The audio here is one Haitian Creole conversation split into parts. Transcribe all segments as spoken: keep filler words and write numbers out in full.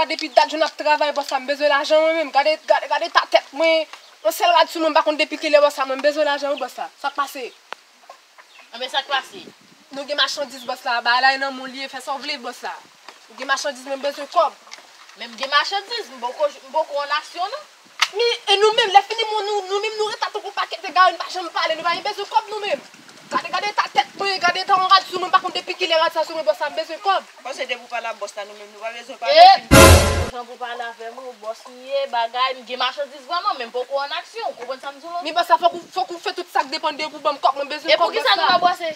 Depi dat jou n ap travay, bòs la, m bezwen lajan mwen menm. Gade, gade, gade eta tèt mwen. Yon sèl rad sou mwen, m pa konn depi kilè, bòs la, mwen, m bezwen lajan wi, bòs la. Sa k pase? Anben, sa k pase? Nou gen machandiz, bòs la. Bagay la e nan men w li ye, fè sa w vle, bòs la. Nou gen machandiz, men m bezwen kòb. Men m gen machandiz, m poko, m poko an aksyon, non. Men, e nou menm, lè fini, nou, nou, nou menm, nou ret la tankou pakèt egare, nou pa janm pale, nou pa gen bezwen kòb nou menm. Gade, gade eta tèt mwen, gade eta yon rad sou mwen, m pa konn depi kilè rad sa sou mwen, bòs la, m bezwen kòb. Panse depi w pale a bòs la, nou menm, nou pa bezwen pale. E, jan pou pale avè m, wi, bòs m ye, bagay, m gen machandiz vrèman, men m poko an aksyon, ou konprann sa m di w lan? Men bòs la, fòk ou, fòk ou fè tout sa k depann de ou pou ban m kòb, mwen bezwen kòb, bòs la. E poukisa nou pa bwase?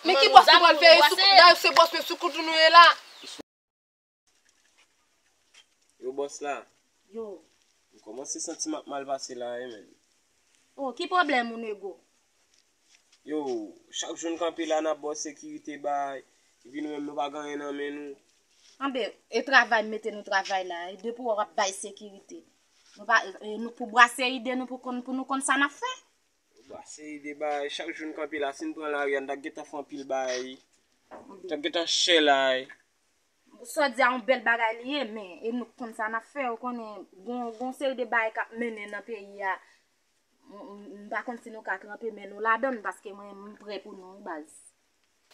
Men ki bwase nou pral fè? Dayè se bwase sou kont nou ye la. Yo, bòs la. Yo. M kòmanse santi m ap mal pase la, wi, menn. Oh, ki pwoblèm ou, Nego? Yo, chak jou n kanpe la, n ap ba w sekirite bay, epi nou menm nou pa gen anyen nan men nou. Anben, e travay m mete nou travay la, e depi w ap bay sekirite. Nou pa, e, nou pou bwase ide nou pou konn, pou nou konn sa n ap fè. Ba, seri de bagay, chak jou n kanpe la, si n pran lari a, n ta gentan fè anpil bagay, n ta gentan chè la. Sa w di a yon bèl bagay li ye, men e nou k konn sa n ap fè, ou konnen, gon, gon seri de bagay k ap mennen nan peyi a. M, m, m pa konn si nou ka tranpe men nou ladan l, paske mwen, m prè pou nou, wi, baz.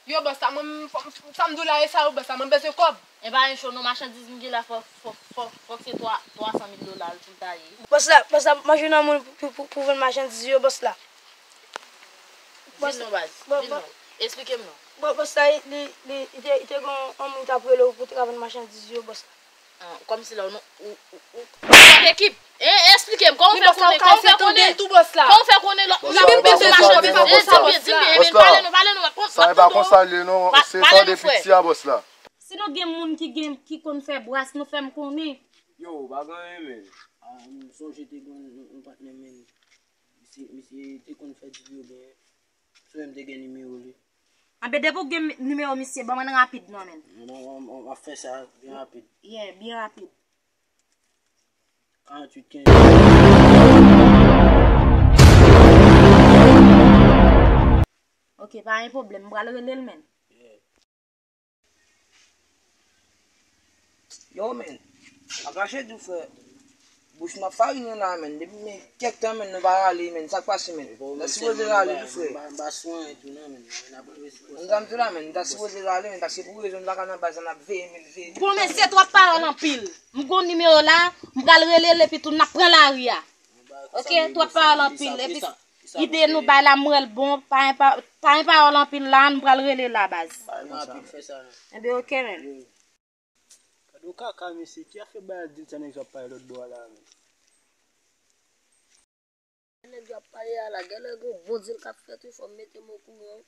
Yo, bòs la, mwen, m, fò, m, sa m di w la, e sa, wi, bòs la, mwen bezwen kòb. E pa anyen cho, non, machandiz m gen la, fò, fò, fò, fòk se twa, twa san mil dola l pou l ta ye. Bòs la, bòs la, m ap jwenn yon moun pou, pou, pou vann machandiz yo, bòs la. Di m non, baz, di m non. Esplike m non. Bon, bòs la, li, li, li te, li te gen yon moun ki t ap rele w pou te ka vann machandiz yo, bòs la. Ah, kòmsi la, ou, ou, ou, ou, ou nan ekip. E, esplike m, kòman w fè konnen, kòman w fè konnen, kòman w fè konnen lòt moun ap vann machandiz? E, di m byen, di m byen, men pale nou, pale nou, m ap tande w. Sa e pa konsa l ye non, se tande piti a, bòs la. Si nou gen moun ki gen, ki konn fè bwase, nou fè m konnen. Yo, pa gen anyen, men. Ah, m sonje te gen yon, yon patnè, men. Misye, misye te konn fè diri yo byen. Si w menm te gen nimewo li. Anben, depi w gen nimewo misye, ban mwen l rapid non, menn. M ap fè sa byen rapid. Yeah, byen rapid. Karanntuit kenz. Ok, pa gen pwoblèm, m pral rele l, menn. Yeah. Yo, men, m ap rache di w, frè. Bouch m ap farinen la, men. Depi, men, kèk tan, men, nou pa rale, men. Sa k pase, men? Nou ta sipoze rale tou, frè. M pa, m pa sou anyen tou, non, men. Konn sa m di w la, men. Nou ta sipoze rale, men, paske pou rezon nou pa ka nan baz la, n ap veye, men, veye. Bon, men, se twòp pawòl anpil. M gon nimewo la, m pral rele l, epi tou n ap pran lari a. Ok, twòp pawòl anpil. Epi ide nou bay la, m wè l bon, pa gen pa, pa gen pawòl anpil la, nou pral rele la, baz. Enben, ok, men. Gade yon kaka, mesye, ki afè bay al di l sa nèg yo ap pale lòt bò a la, men? Nèg yo ap pale a la, genlè gon bon dil k ap fèt, wi, fò m mete m okouran.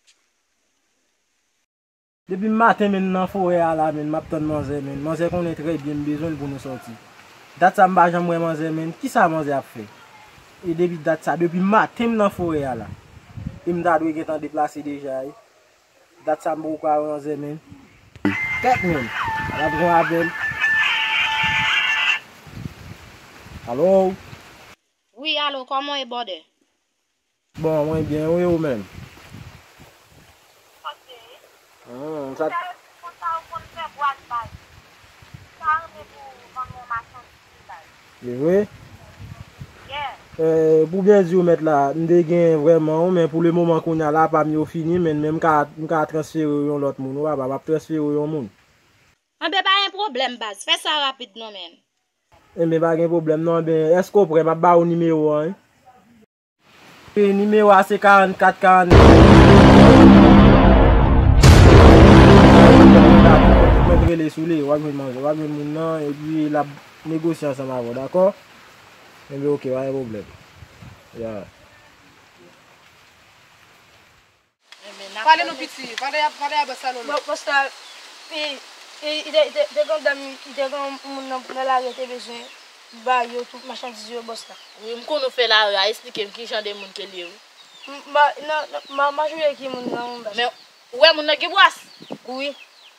Depi maten, men, nan forè a la, men, m ap tann manzè, men. Manzè konnen trè byen m bezwen l pou nou sòti. Dat sa m pa janm wè manzè, men. Kisa manzè ap fè? E depi dat sa, depi maten m nan forè a la. E m ta dwe gentan deplase deja, wi. Dat sa m poko ka wè manzè, men. Kèt, men. L ap gon apèl. Alo? Wi, alo, kòman w ye, bòdè? Bon, mwen byen, wi, ou menm? Hmm, sa. E vre? Eh, pou byen di w, mèt la, m te gen vrèman, wi, men pou lemoman kounye a la, pa m yo fini, men, men m ka, m ka transfere w yon lòt moun, wi, papa, m ap transfere w yon moun. Anben, pa gen pwoblèm, baz. Fè sa rapid non, men. Enben, pa gen pwoblèm non, enben, èske w prè? M ap ba w nimewo a, wi. E nimewo a se karannkat karannèf. Mwen rele sou li, w ap jwenn manzè, w ap jwenn moun nan, epi l ap negosye ansanm avè w, dakò? Enben, ok, pa gen pwoblèm. Ya. Pale non piti, pale a, pale a bòs la non. Bò-, bòs la, e, e, li te, li te, li te gen dam, li te gen yon moun nan, nan lari a te bezwen ba yo tout machandiz yo, bòs la. Wi, m konnen w fè lari a, esplike m ki jan de moun ke l ye, wi. M, ma, nan, nan, ma, majorite ki moun nan, bòs. Men, ou wè moun nan gen bwase? Wi.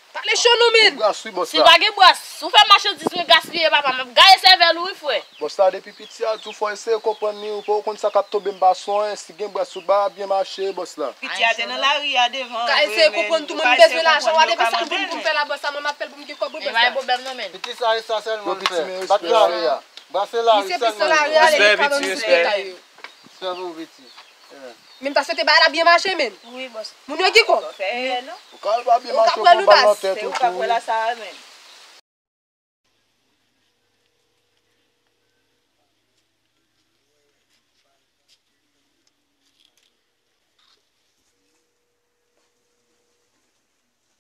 Pale cho non, men. Ou gras wi, bòs la. Si pa gen bòs, ou fè machandiz mwen gaspiye, papa, m ap gaye sèvèl ou wi, frè. Bòs la, depi piti a, tou fò eseye konprann li, ou poko konn sa k ap tonbe m pa sou anyen, si gen bòs ou ba byen mache, bòs la. Piti a te nan lari a devan. Ka eseye konprann tou, mwen m bezwen lajan, w a depi sa m pou m fè la, bòs la, mwen m ap fè l pou m gen kòb wi, bòs la. E pa gen pwoblèm non, men. Piti sa e sa sèlman l fè. Bat lari a. Brase lari sèlman. Misye plis nan lari a, li pa nan detay yo. Respè pou ou, piti. Men m ta swete bagay la byen mache, men. Wi, bòs. Moun yo gen kòb. Ou ka al pa byen mache, ou pran bal nan tèt ou tou.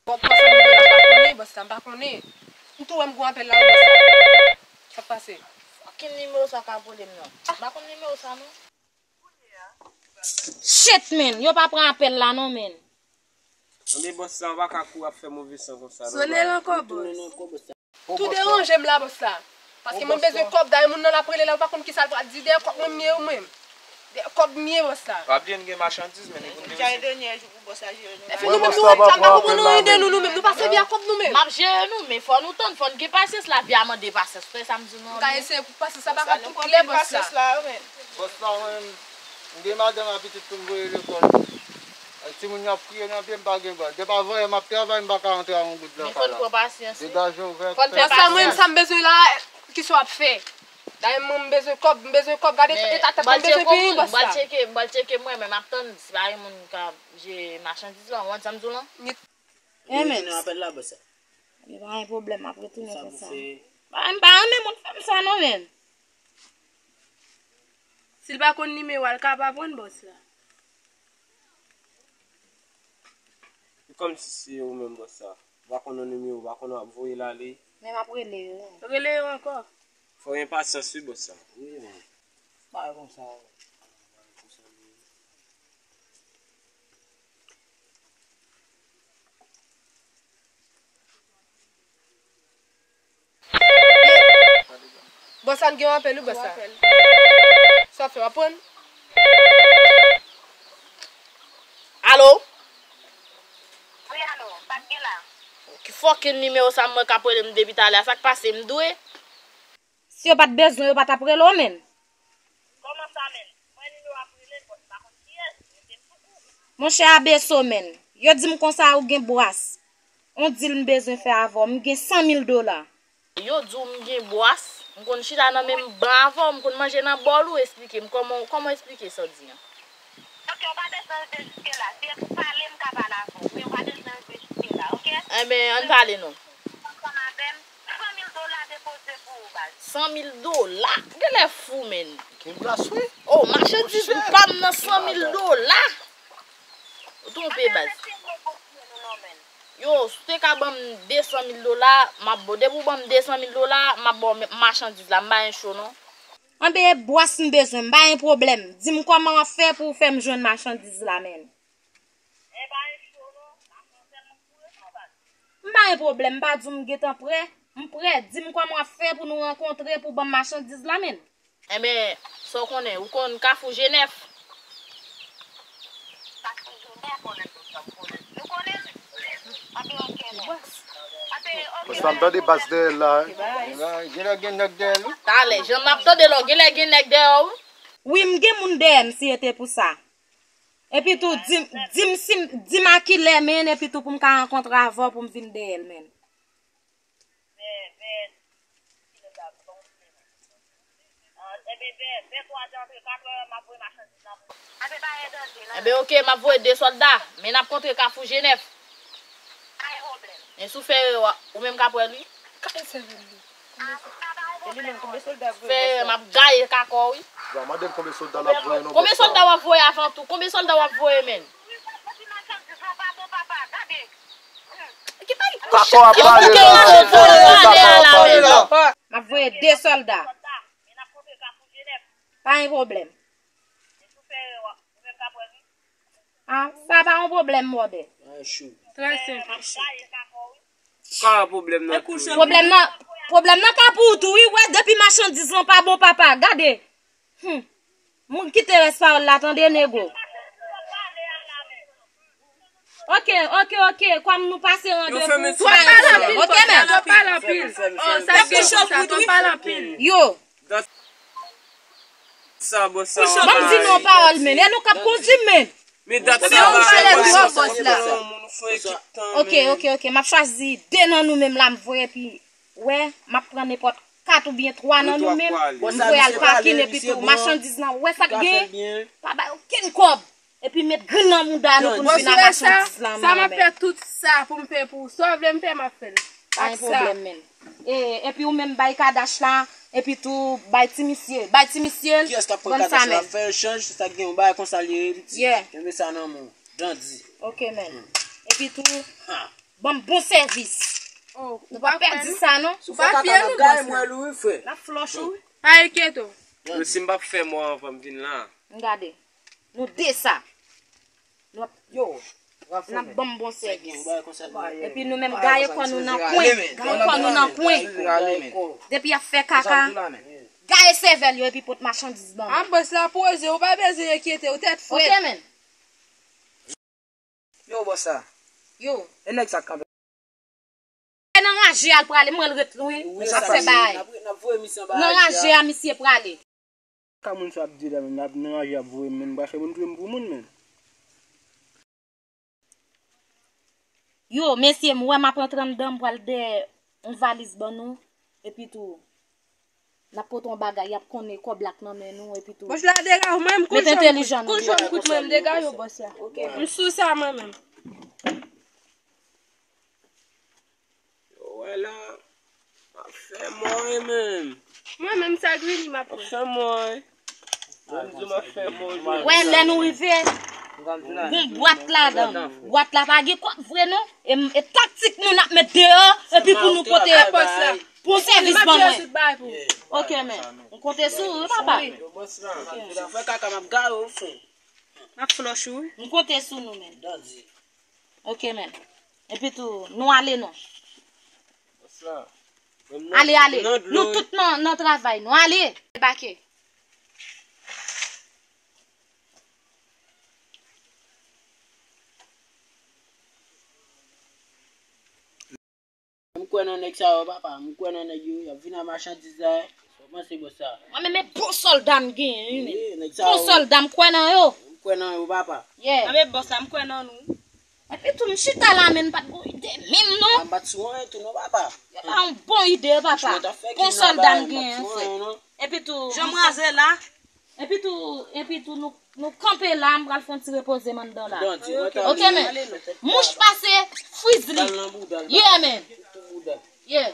Bòs la, m pa konnen, bòs la, m pa konnen. M tou wè m gon apèl la, wi, bòs la. Sa k pase? Fucking nimewo sa ka rele m nan. M pa konn nimewo sa, non. Shit, men! Yo pa pran apèl la, non, men. Anben, bòs la, ou pa ka kouri ap fè move san konsa, non. Sonnen l ankò, bòs. Tou deranje m la, bòs la. Paske mwen bezwen kòb, dayè moun nan l ap rele la, ou pa konn kisa l pral di, dèyè kòb mwen m ye, ou menm. Dèyè kòb m ye, bòs la. Pa bliye n gen machandiz, men nou konn depoze. Epi nou menm nou menm, sa m pa konprann anyen de nou, nou menm. Nou pa sèvi ak kòb nou menm. M ap jere nou, men fò nou tann, fò n gen pasyans, lavi a mande pasyans. Frè, sa m di nou an. M ka eseye pou pasyans la pa ka tou klè, bòs la. Bòs la, mwen, m gen madanm ak pitit pou m voye lekòl. Timoun yo ap kriye nan pye m, pa gen bal. Depi avan yè m ap travay, m pa ka rantre ak yon goud nan kay la. Degaje w, fè. Bòs la, mwen, sa m bezwen la, kisa w ap fè? Dayè, mwen, m bezwen kòb, m bezwen kòb. Gade eta tèt mwen, m bezwen peye, bòs la. M pral tcheke, m pral tcheke mwen, men m ap tann si pa gen moun k ap jere machandiz la, ou konprann sa m di w lan? Amen. Yo pa gen pwoblèm, m ap retounen fè sa. M pa renmen moun fè m sa, non, men. Si l pa konn nimewo a, l ka pa pran bòs la. E kòmsi se ou menm bòs la. Ou pa konn yon nimewo, ou pa konn w ap voye l ale. Men m ap rele yo. Rele yo ankò. Fò gen pasyans wi bòs la. Wi, men. Bagay konsa. Bòs la, n gen yon apèl wi, bòs la. Sa w ap fè, w ap pran? Alo? Wi, alo, sa k gen la? Ki fucking nimewo sa m wè k ap rele m depi talè a, sa k pase, m dwe? Si yo pa t bezwen, yo pa t ap rele w, menn. Kòman sa, menn? Mwen nimewo ap rele, bòs pa konn kiyès, men se pou ou. Monchè Abeso, menn. Yo di m konsa ou gen bwas. On dil m bezwen fè avè w, m gen san mil dola. Yo di w m gen bwas, m konn chita nan menm ban avè w, m konn manje nan bòl ou, esplike m kòman, kòman w esplike sa w di an? Ok, ou pa bezwen rive jiske la, se pale m ka pale avè w, men ou pa bezwen rive jiske la, ok? Enben, ann pale non. Ansanm avè m, san mil dola depoze pou ou, baz. San mil dola? Genlè fou, menn. Gen gras, wi. Oh, machandiz pa m nan san mil dola? Ou twonpe, baz. Yo, si w te ka ban m de san mil dola, m ap ba w. Depi w ban m de san mil dola, m ap ba w machandiz la. M pa gen cho, non. Anben, e bwas m bezwen, m pa gen pwoblèm. Di m kòman w ap fè pou w fè m jwenn machandiz la, menn. M pa gen pwoblèm, m pa di w m gentan prè. M prè, di m kòman w ap fè pou nou rankontre pou w ban m machandiz la, menn. Enben, sa w konnen, ou konn Kafou Jenèf? Kafou Jenèf, konnen tout sa, m konnen. Nou konnen li. Anben, ok, non. Anben, ok. Paske m tande bas dèyè l la, wi. Genlè gen nèg dèyè l, wi. Talè, jan m ap tande la, genlè gen nèg dèyè w, wi. Wi, m gen moun dèyè m, si e te pou sa. Epi tou, di m, di m si m, di m a kilè, men, epi tou pou m ka rankontre avè w, pou m vin dèyè l, menn. Vè, vè, kilè sa, bon, kilè sa. Ah, enben, vè, vè twa zè antre katrè, m ap voye machandiz la pou ou. Anben, pa gen danje, non. Enben, ok, m ap voye de sòlda, men n ap kontre Kafou Jenèf. Pa gen pwoblèm. Men si w fè erè, w a, ou menm k ap wè l, wi. Ka eseye vin li. Ah, pa gen pwoblèm, non. Fè erè, m ap gaye kaka w, wi. Bon, mande l konbyen sòlda l ap voye, non, bòs la. Konbyen sòlda w ap voye avan tou? Konbyen sòlda w ap voye, menn? Wi, bòs, epi machandiz la pa bon, papa, gade. Kaka w ap pale la, kaka w ap pale la. M ap voye de sòlda. Pa gen pwoblèm. Ah, sa pa yon pwoblèm, mòde. Trè senp. Ka pwoblèm nan tou. Pwoblèm nan, pwoblèm nan ka pou ou tou, wi. Wè, depi machandiz lan pa bon, papa, gade. Hmm. Moun kite rès pawòl la, tande, nego. Ok, ok, ok. Kòm nou pase randevou, pa gen pwoblèm. Ok, men. Twò pale anpil. Oh, sa gen konsa, twò pale anpil. Yo. Sa, bon, sa. Ban m di nou yon pawòl, men. E nou k ap kondui, men. Men dat sa, bòs la. Ok, ok, ok. M ap chwazi de nan nou menm la, m voye, epi, wè, m ap pran nenpòt kat oubyen twa nan nou menm, m voye al pakin, epi tou, machandiz lan, wè sa k gen, pa bay okenn kòb. Epi met grenn nan mouda nou pou n vin ak machandiz lan. Sa m ap fè tout sa pou m fè pou ou. Sa w vle m fè, m ap fè l. Pa gen pwoblèm, men. E, epi ou menm bay Kadash la, epi tou bay ti misye, bay ti misye l. Kiyès k ap pran Kadash la? Fè l chanj, se sa k gen, yon bagay konsa li ye, piti. Kenbe sa nan men w. Dandi. Ok, men. Epi tou, ban m bon sèvis. Nou pa pèdi sa, non. Ou pa fye nou, bòs la. N ap flòch ou, wi. Pa enkyete w. Yo, si m p ap fè mò anvan m vin la. M gade. Nou de sa. Nou ap, yo, n ap ban m bon sèvis. Epi nou menm, gaye kò nou nan kwen. Gaye kò nou nan kwen. Depi y ap fè kaka, gaye sèvèl yo epi pot machandiz ban m. A, bòs la poze, ou pa bezwen enkyete w, tèt frèt. Ok, men. Yo, bòs la. Yo. E nèg sa k kanpe. E nan raje a l prale, m wè l ret lwen, l ap fè bagay. Nan raje a, misye prale. Ka moun sa ap di la menm, l ap nan raje ap voye m, men m pa fè moun touye m pou moun, men. Yo, mesye, m wè m ap antre anndan, m pral dèyè yon valiz ban nou, epi tou, n ap pote yon bagay, y ap konnen kòb la k nan men nou, epi tou. Bòs la degaje w, mwen menm kou jòm kout, kou jòm kout mwen, m degaje w, bòs la. M sou sa mwen menm. Yo, wè la, m ap fè mò wi menm. Mwen menm sa Grini m ap fè. M ap fè mò wi. Bon, m di m ap fè mò wi. Wè, lè nou rive, gon bwat ladan. Bwat la pa gen kòb vre non. E, e taktik nou n ap met deyò, epi pou nou pote. Bon sèvis ban mwen. Ok, men. M konte sou ou, papa. Yo, bòs la, m ap fè kaka, m ap gare w, frè. M ap flòch ou, wi. M konte sou nou, men. Dandi. Ok, men. Epi tou, nou ale non. Bòs la. Ale, ale. Nou tout nan, nan travay nou. Ale. Debake. M kwè nan nèg sa yo, papa. M kwè nan nèg yo. Y ap vin ak machandiz la. Sa w panse, bòs la? Mwen menm, e bon sòlda m genyen, wi, men. Bon sòlda, m kwè nan yo. M kwè nan yo, papa. Yeah. Anben, bòs la, m kwè nan nou. Epi tou, m chita la, men m pa t gon ide menm, non. M pa t sou anyen tou, non, papa. Yo ba yon bon ide, papa. Bon sòlda m genyen, frè. Epi tou, jan m raze la. Epi tou, epi tou, nou, nou kanpe la, m pral fè yon ti repoze m anndan la. Ok, men. Mouch pase, friz li. Yeah, men. Yeah.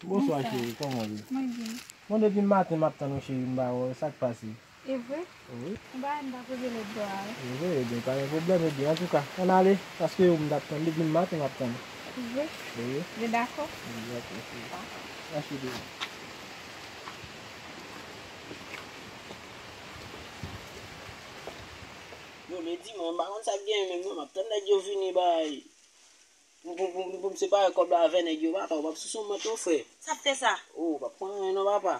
Bonswa, cheri, kòman w ye? Mwen byen. Bon, depi maten m ap tann ou, cheri, m pa wè w, sa k pase? E vre? Wi. Yon bagay m ta poze lòt bò a, wi. E vre, ebyen, pa gen pwoblèm, ebyen, antouka, ann ale, paske ou m t ap tann, depi maten m ap tann ou. E vre? Wi. Ou dakò? Wi, dakò, cheri. Mache devan. Yo, men di mwen, m pa konn sa k genyen menm non, m ap tann nèg yo vini bay. Pou, pou, pou, pou m separe kòb la avè nèg yo, papa, ou p ap sou son mwen non, frè. Sa fè sa? Oh, ou p ap pran anyen non, papa.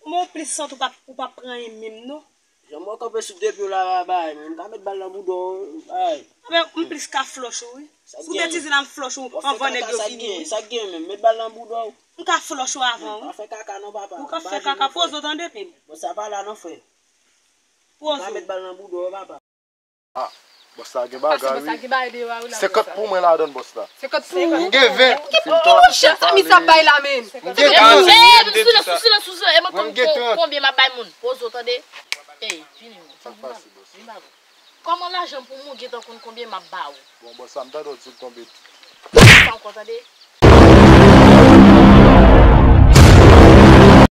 Kòman w plis sant ou p ap, ou p ap pran anyen menm non? Jan mwen kanpe sou de pye w la, bay, men m ka met bal nan bouda w, bay. Anben, m plis ka flòch ou, wi. Sou betiz la, m flòch ou anvan nèg yo vini, wi. Sa k gen menm, met bal nan bouda w. M ka flòch ou avan, wi. Pa fè kaka non, papa. Ou ka fè kaka, poze w tande. Bon, sa pa la non, frè. Poze w. M ka met bal nan bouda w, papa. Ah, bòs la gen bagay, wi. Senkant pou mwen ladan, bòs la. Senkant pou ou? M gen ven. Ki pou ou, chèf, sa misye ap bay la, men? M gen trant. Ey, sou silans, sou silans, sou silans. E mwen konn konbyen m ap bay moun. Poze w tande. Ey, vini, vini. Sa k pase, bòs? Vin ba mwen. Kòman lajan pou mwen, ou gentan konn konbyen m ap ba ou? Bon, bòs la, m tande w di l tonbe. Sa ankò, tande.